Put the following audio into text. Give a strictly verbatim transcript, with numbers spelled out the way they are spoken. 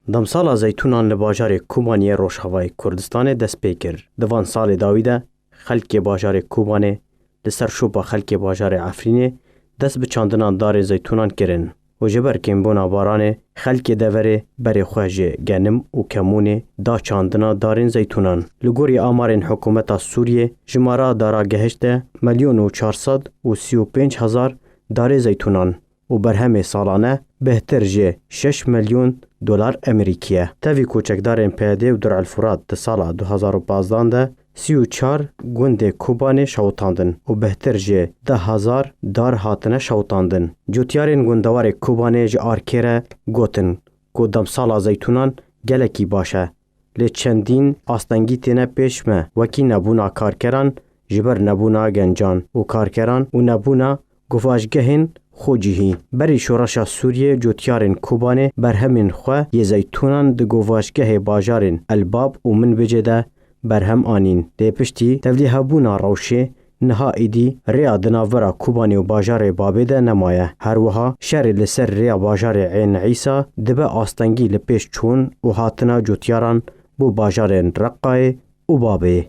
Demsala zeytûnan li bajarê Kobaniyê Rojavayê Kurdistanê dest pê kir. Di van salê dawî de xelkê bajarê Kobanê li ser şopa xelkê bajarê Efrînê dest bi çandina darên zeytûnan kirin û ji ber kêmbûna baranê xelkê deverê berê xwe ji genim û kemûnê da çandina darên zeytûnan. Li gorî amarên hikûmeta Sûriyê, jimara dara gehişte milyon û çar sed û sî û pênc hezar darê zeytûnan û berhemê salane bêhtir ji şeş milyon dolar Amerîkî ye. Tevî ku çekdarên P Y D û Dir'el Furat di sala du hezar û pazdan de sî û çar gundê Kobanê şewitandin û bêhtir ji deh hezar dar hatine şewitandin. Cotyarên gundewarê Kobanê ji Arkê re gotin ku demsala zeytûnan gelekî baş e. Lê çendîn astengî têne pêş me, wekî nebûna karkeran ji ber nebûna gencan û karkeran û nebûna guvaşgehên xwecihî. Berî şoreşa Sûriyê cotyarên Kobanê berhemên xwe yê zeytûnan di guvaşgehê bajarên Elbab û Minbicê de berhem anîn. Lê piştî tevlîhebûna rewşê niha êdî rêya di navbera Kobanê û bajarê Babê de nemaye. Her wiha şerê li ser rêya bajarê Ên Îsa dibe astengî li pêş çûn û hatina cotyaran bo bajarên Reqayê û Babê.